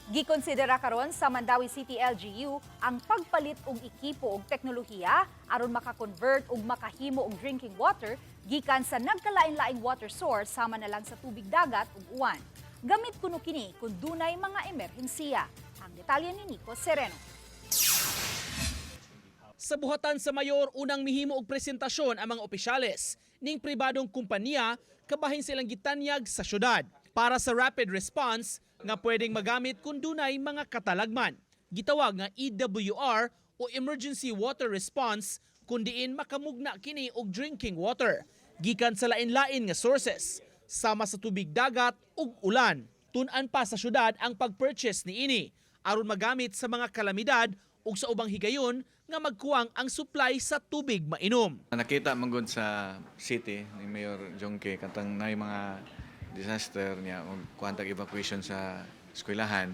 Gikonsidera karon sa Mandaue City LGU ang pagpalit og ekipo og teknolohiya aron maka-convert og makahimo og drinking water gikan sa nagkalain-laing water source sama na lang sa tubig dagat ug uwan. Gamit kuno kini kung dunay mga emerhensiya. Ang detalye ni Nico Sereno. Sa buhatan sa mayor, unang mihimo og presentasyon ang mga opisyales ning pribadong kumpanya kabahin silang gitanyag sa syudad para sa rapid response nga pwedeng magamit kung dunay mga katalagman. Gitawag nga EWR o Emergency Water Response, kung diin makamugna kini og drinking water gikan sa lain-lain nga sources sama sa tubig dagat ug ulan. Tun-an pa sa syudad ang pag-purchase niini aron magamit sa mga kalamidad ug sa ubang higayon nga magkuwang ang supply sa tubig mainom. Nakita man gud sa city ni Mayor Jongke katang nay mga disaster niya og kuan tag evacuation sa eskwelahan,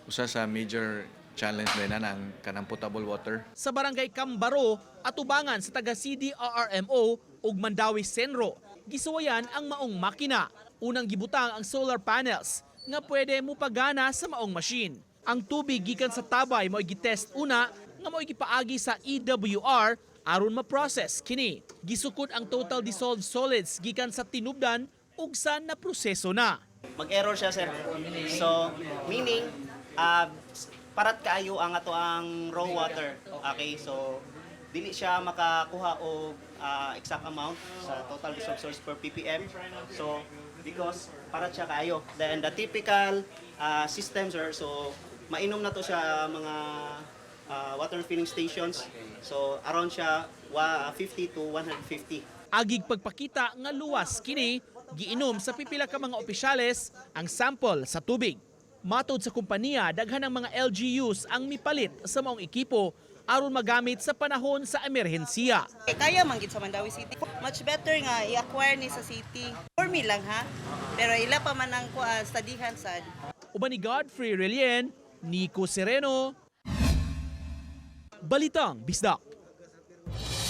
usa sa major challenge din na ang kanang potable water. Sa barangay Cambaro, atubangan sa taga CDRRMO ug Mandaue CENRO, gisuwayan ang maong makina. Unang gibutang ang solar panels nga pwede mupagana sa maong machine. Ang tubig gikan sa tabay mo'y gitest una nga mo'y gipaagi sa EWR aron ma-process kini. Gisukod ang total dissolved solids gikan sa tinubdan ug sa naproseso na. Mag-error siya, sir. So, meaning, parat kaayo ang ato ang raw water. Okay, so dili siya makakuha og exact amount sa total dissolved solids per ppm. So, because parat siya kaayo. Then the typical system, sir, so mainom na to siya mga water filling stations. So, around siya 50 to 150. Agig pagpakita nga luwas kini, giinom sa pipila ka mga opisyales ang sample sa tubig. Matod sa kompanya, daghan ng mga LGUs ang mipalit sa maong ekipo aron magamit sa panahon sa emerhensiya. Eh, kaya man gid sa Mandaue City. Much better nga i-acquire ni sa city. For me lang ha. Pero ila pa man ang kuan studyhan sad. Uban ni Godfrey Relien, Nico Sereno, Balitang Bisdak.